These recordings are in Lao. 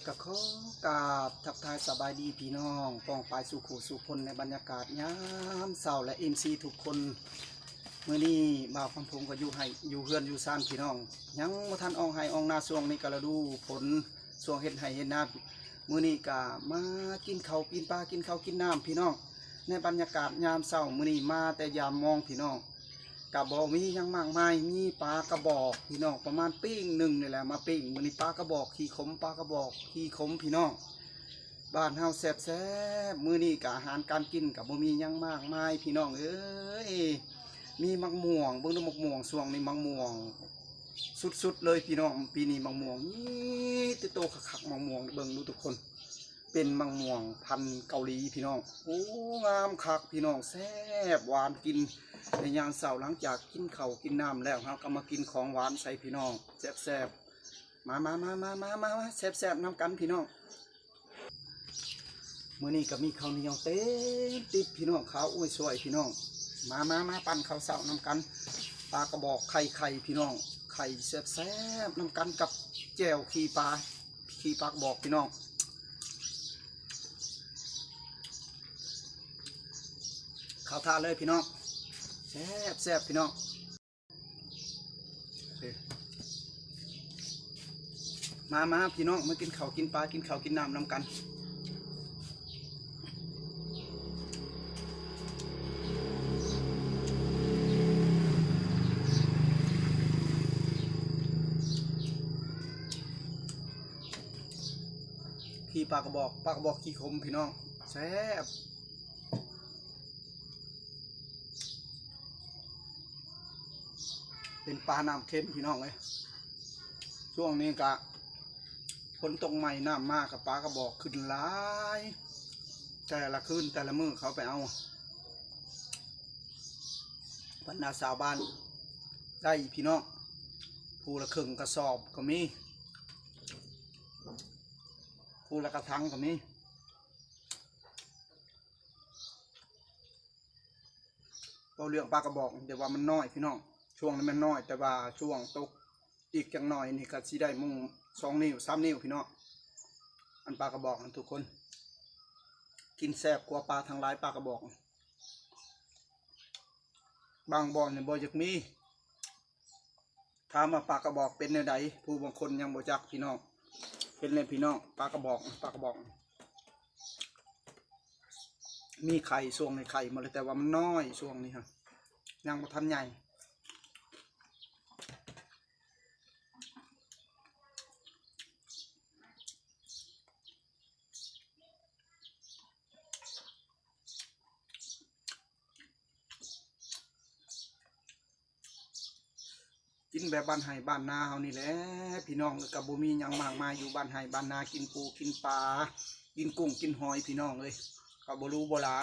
ກໍຂໍກາບທັກທາຍສະບາຍດີພີ່ນ້ອງປ້ອງປາຍສູ່ຄູ່ສູ່ຄົນ ໃນບັນຍາກາດຍາມເຊົ້າ ແລະ ເອັມຊີທຸກຄົນ. ມື້ນີ້ບ່າວຄຳພົງກໍຢູ່ໄຮ່ ຢູ່ເຮືອນຢູ່ຊານພີ່ນ້ອງ ຍັງບໍ່ທັນອອກໄຮ່ອອກນາ. ຊ່ວງນີ້ກໍລະດູຝົນ ຊ່ວງເຮັດໄຮ່ເຮັດນາ. ມື້ນີ້ກໍມາກິນເຂົ້າກິນປາ ກິນເຂົ້າກິນນ້ຳພີ່ນ້ອງ ໃນບັນຍາກາດຍາມເຊົ້າ. ມື້ນີ້ມາແຕ່ຍາມມອງພີ່ນ້ອງ ກະບໍ່ມີຫຍັງມາກມາຍ ມີປາກະບອກພີ່ນ້ອງ ປະມານປີ້ງໜຶ່ງນີ້ແຫຼະ ມາປີ້ງ. ມື້ນີ້ປາກະບອກຂີ້ຂົມ ປາກະບອກຂີ້ຂົມພີ່ນ້ອງ ບ້ານເຮົາແຊບໆ. ມື້ນີ້ກະອາຫານການກິນກະບໍ່ມີຫຍັງມາກມາຍພີ່ນ້ອງເອີຍ ມີໝາກມ່ວງ ເບິ່ງດູໝາກມ່ວງ ຊ່ວງນີ້ໝາກມ່ວງສຸດໆເລີຍພີ່ນ້ອງ. ປີນີ້ໝາກມ່ວງມີແຕ່ໂຕຄັກໆ ໝາກມ່ວງ ເບິ່ງດູທຸກຄົນ. ເປັນໝາກມ່ວງພັນເກົາຫຼີພີ່ນ້ອງ ໂອ້ ງາມຄັກພີ່ນ້ອງ ແຊບຫວານ. ກິນໃນຍາມເຊົ້າ ຫຼັງຈາກກິນເຂົ້າກິນນ້ຳແລ້ວ ເຮົາກໍມາກິນຂອງຫວານໃສ່ພີ່ນ້ອງ ແຊບໆ. ມາໆໆໆໆ ແຊບໆນຳກັນພີ່ນ້ອງ. ມື້ນີ້ກໍມີເຂົ້າໜຽວເຕັມຕິບພີ່ນ້ອງ ຂາວອວຍຊ່ວຍພີ່ນ້ອງ. ມາໆໆ ປັ້ນເຂົ້າເຊົ້ານຳກັນ ປາກະບອກໄຂ່ໄຂ່ພີ່ນ້ອງ ໄຂ່ແຊບໆນຳກັນກັບແຈ່ວຂີ້ປາ ຂີ້ປາກະບອກພີ່ນ້ອງ. ເຂົ້າທ່າເລີຍພີ່ນ້ອງ ແຊບໆພີ່ນ້ອງ. ມາໆ ພີ່ນ້ອງ ມາກິນເຂົ້າກິນປາ ກິນເຂົ້າກິນນ້ຳນຳກັນ. ຂີ້ປາກະບອກ ປາກະບອກຂີ້ຂົມພີ່ນ້ອງ ແຊບ. ເປັນປານ້ຳເຄັມພີ່ນ້ອງເອີຍ. ຊ່ວງນີ້ກະຝົນຕົກໃໝ່ ນ້ຳມາກະປາກະບອກຂຶ້ນຫຼາຍ ແຕ່ລະຄືນແຕ່ລະມື້ເຂົາໄປເອົາ ບັນດາຊາວບ້ານໄດ້ພີ່ນ້ອງ ຜູ້ລະເຄິ່ງກະສອບກໍມີ ຜູ້ລະກະຖັງກໍມີ. ເວົ້າເລື່ອງປາກະບອກ ແຕ່ວ່າມັນນ້ອຍພີ່ນ້ອງ ຊ່ວງນີ້ມັນນ້ອຍ ແຕ່ວ່າຊ່ວງຕົກອີກຈັກໜ້ອຍນີ້ກໍຊິໄດ້ມຸງສອງນິ້ວສາມນິ້ວພີ່ນ້ອງ. ອັນປາກະບອກນັ້ນທຸກຄົນ ກິນແຊບກວ່າປາທັງຫຼາຍ ປາກະບອກ. ບາງບ່ອນນີ້ບໍ່ຢາກມີ ຖາມວ່າປາກະບອກເປັນແນວໃດ ຜູ້ບາງຄົນຍັງບໍ່ຈັກພີ່ນ້ອງ. ເຫັນແລ້ວພີ່ນ້ອງ ປາກະບອກ ປາກະບອກ ມີໄຂ່ ຊ່ວງນີ້ໄຂ່ໝົດແລ້ວ ແຕ່ວ່າມັນນ້ອຍ ຊ່ວງນີ້ຮະ ຍັງບໍ່ທັນໃຫຍ່. ກິນແບບບ້ານໄຮ່ບ້ານນາເຮົານີ້ແຫຼະພີ່ນ້ອງເອີຍ ກໍບໍ່ມີຫຍັງມາກມາຍ ຢູ່ບ້ານໄຮ່ບ້ານນາ ກິນປູກິນປາ ກິນກຸ້ງກິນຫອຍພີ່ນ້ອງເອີຍ ກໍບໍ່ຫຼູບໍ່ຫຼາ.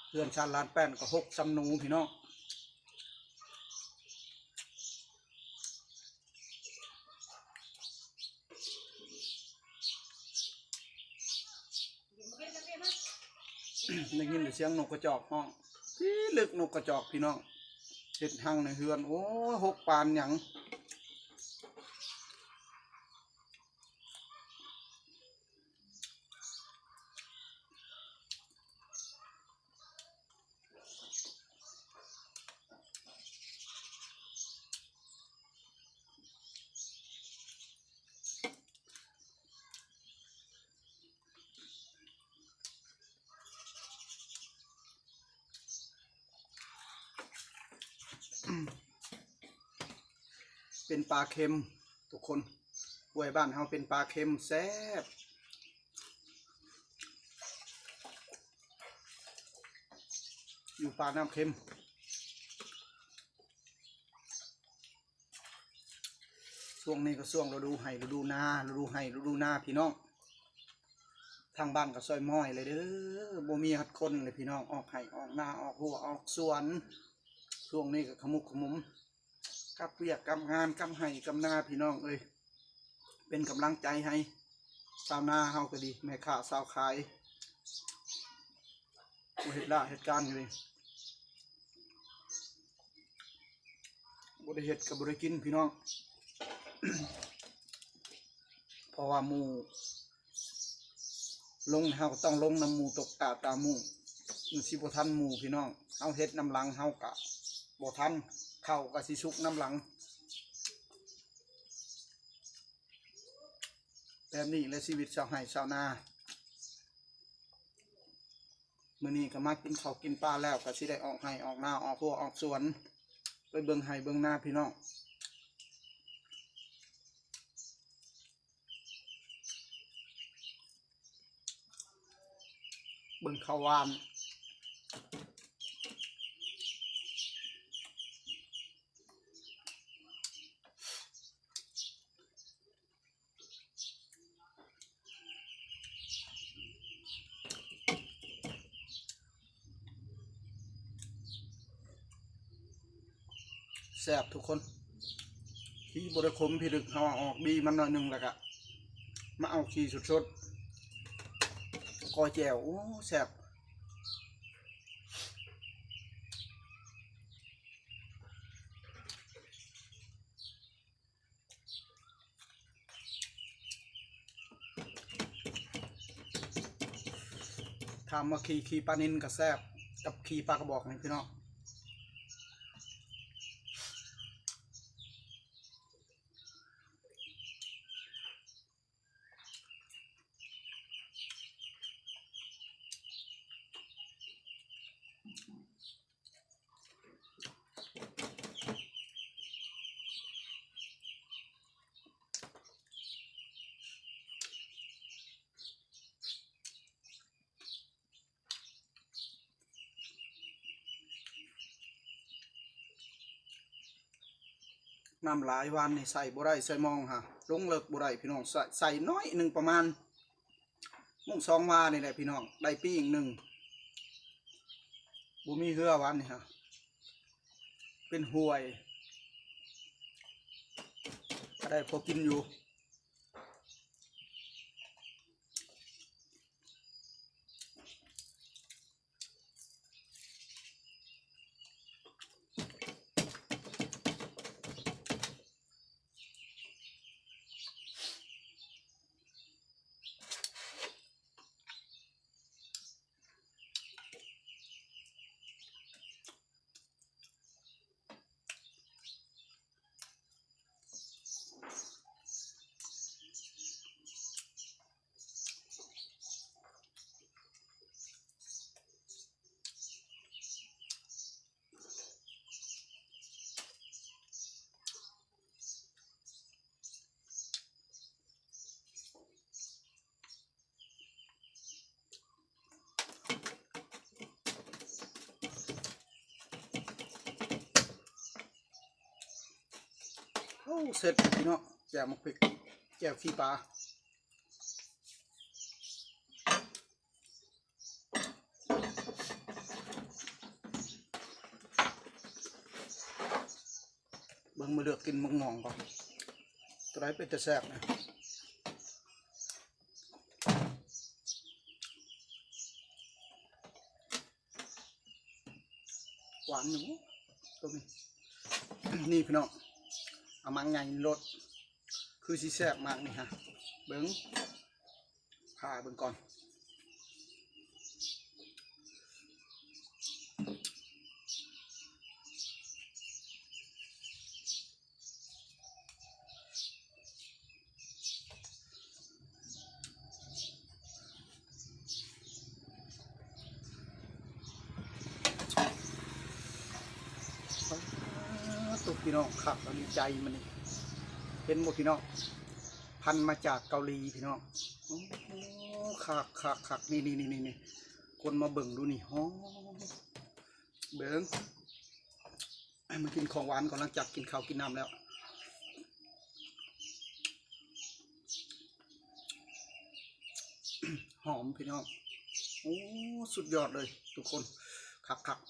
ເຮືອນຊານລານແປ້ນກໍຮົກຊ່ຳໜູພີ່ນ້ອງ. ໄດ້ຍິນແຕ່ສຽງນົກກະຈອກຮ້ອງ ພີ້ລຶກນົກກະຈອກພີ່ນ້ອງ ເຮັດຮັງໃນເຮືອນ ໂອ້ຍ ຮົກປານຫຍັງ. ເປັນປາເຄັມທຸກຄົນ ຫ້ວຍບ້ານເຮົາເປັນປາເຄັມແຊບ ຢູ່ປານ້ຳເຄັມ. ຊ່ວງນີ້ກໍຊ່ວງລະດູໄຮ່ລະດູນາ ລະດູໄຮ່ລະດູນາພີ່ນ້ອງ. ທາງບ້ານກໍຊ່ອຍມ້ອຍເລີຍເດີ ບໍ່ມີຮອດຄົນເລີຍພີ່ນ້ອງ ອອກໄຮ່ອອກນາ ອອກຮົ້ວອອກສວນ. ຊ່ວງນີ້ກໍຂະໝຸກຂະໝຸມກັບວຽກກັບງານ ກັບໄຮ່ກັບນາພີ່ນ້ອງເອີຍ. ເປັນກຳລັງໃຈໃຫ້ຊາວນາເຮົາກໍດີ ແມ່ຄ້າຊາວຂາຍ ຜູ້ເຮັດລາເຮັດການຢູ່ນີ້ ບໍ່ໄດ້ເຮັດກໍບໍ່ໄດ້ກິນພີ່ນ້ອງ. ເພາະວ່າໝູ່ລົງ ເຮົາກໍຕ້ອງລົງນຳໝູ່ ຕົກຕາຕາມໝູ່ ມັນຊິບໍ່ທັນໝູ່ພີ່ນ້ອງ. ເຮົາເຮັດນຳຫຼັງເຮົາກະບໍ່ທັນ ເຂົ້າກະຊິສຸກນຳຫຼັງ. ແບບນີ້ແຫຼະຊີວິດຊາວໄຮ່ຊາວນາ. ມື້ນີ້ກໍມາກິນເຂົ້າກິນປາແລ້ວ ກໍຊິໄດ້ອອກໄຮ່ອອກນາ ອອກຮົ້ວອອກສວນ ໄປເບິ່ງໄຮ່ເບິ່ງນາພີ່ນ້ອງ. ເບິ່ງເຂົ້າຫວານ ແຊບທຸກຄົນ. ຂີ້ບໍ່ໄດ້ຂົມພິລຶກ ເຮົາເອົາອອກ ບີມັນໜ້ອຍໜຶ່ງ ແລ້ວກະມາເອົາຂີ້ສົດໆ ກ້ອຍແຈ່ວ. ໂອ້ ແຊບ. ຖາມວ່າຂີ້ ຂີ້ປານິນກໍແຊບ ກັບຂີ້ປາກະບອກນີ້ພີ່ນ້ອງ. ນ້ຳຫຼາຍ ວານນີ້ໃສ່ບໍ່ໄດ້ ໃສ່ມອງຫາ ລົງເລິກບໍ່ໄດ້ພີ່ນ້ອງ. ໃສ່ ໃສ່ໜ້ອຍໜຶ່ງ ປະມານ ໂມງສອງວານີ້ແຫຼະພີ່ນ້ອງ ໄດ້ປີ້ງໜຶ່ງ. ບໍ່ມີເຮືອວານນີ້ຫາ ເປັນຫ້ວຍ ກໍໄດ້ພໍກິນຢູ່. ໂອ້ ເສັດແລ້ວພີ່ນ້ອງ ແຈ່ວໝາກພິກ ແຈ່ວຂີ້ປາ. ເບິ່ງ ມາເລືອກກິນໝາກມ່ວງກ່ອນ ຕົວໃດເປັນຕາແຊບນະ. ຫວານຢູ່ຕົວນີ້ ນີ້ພີ່ນ້ອງ ເອົາໝາກໃຫຍ່ໂລດ ຄືຊິແຊບໝາກນີ້ຫະ ເບິ່ງ ຜ່າເບິ່ງກ່ອນ. ໂອ້ ພີ່ນ້ອງ ຄັກອີ່ຫຼີໃຈມັນນີ້ ເຫັນບໍ່ພີ່ນ້ອງ ພັນມາຈາກເກົາຫຼີພີ່ນ້ອງ. ໂອ້ ຄັກຄັກຄັກ ນີ້ໆໆໆ ຄົນມາເບິ່ງດູນີ້ ຫອມ ເບິ່ງ ມາກິນຂອງຫວານກ່ອນ ຫຼັງຈາກກິນເຂົ້າກິນນ້ຳແລ້ວ. ຫອມພີ່ນ້ອງ. ໂອ້ ສຸດຍອດເລີຍທຸກຄົນ ຄັກໆ.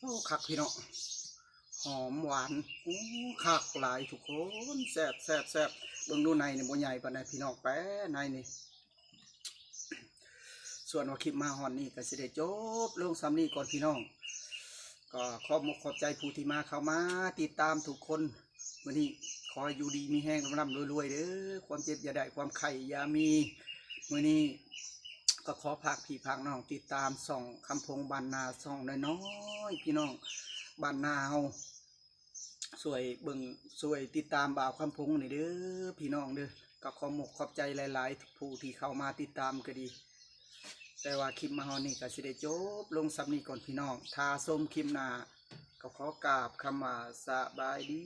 ໂອ້ ຄັກພີ່ນ້ອງ ຫອມຫວານ. ໂອ້ ຄັກຫຼາຍທຸກຄົນ ແຊບໆໆ. ເບິ່ງດູໃນນີ້ບໍ່ໃຫຍ່ປານໃດພີ່ນ້ອງ ແປໃນນີ້. ສ່ວນວ່າຄລິບມາຮອດນີ້ກໍຊິໄດ້ຈົບລົງສ່ຳນີ້ກ່ອນພີ່ນ້ອງ. ກໍຂອບມຸກຂອບໃຈຜູ້ທີ່ມາ ເຂົ້າມາຕິດຕາມທຸກຄົນ. ມື້ນີ້ຂໍໃຫ້ຢູ່ດີມີແຮງ ລ່ຳໆລວຍໆເດີ້ ຄວາມເຈັບຢ່າໄດ້ ຄວາມໄຂ້ຢ່າມີ. ມື້ນີ້ກໍຂໍຝາກພີ່ຝາກນ້ອງຕິດຕາມຊ່ອງຄຳພົງບ້ານນາ ຊ່ອງນ້ອຍໆ ພີ່ນ້ອງບ້ານນາເຮົາ ຊ່ວຍເບິ່ງ ຊ່ວຍຕິດຕາມບ່າວຄຳພົງນີ້ເດີ້ ພີ່ນ້ອງເດີ້. ກໍຂອບມຸກຂອບໃຈຫຼາຍໆ ຜູ້ທີ່ເຂົ້າມາຕິດຕາມກໍດີ. ແຕ່ວ່າຄລິບມາຮອດນີ້ກໍຊິໄດ້ຈົບລົງສ່ຳນີ້ກ່ອນພີ່ນ້ອງ. ຖ້າຊົມຄລິບໜ້າ ກໍຂໍກາບຄຳວ່າສະບາຍດີ.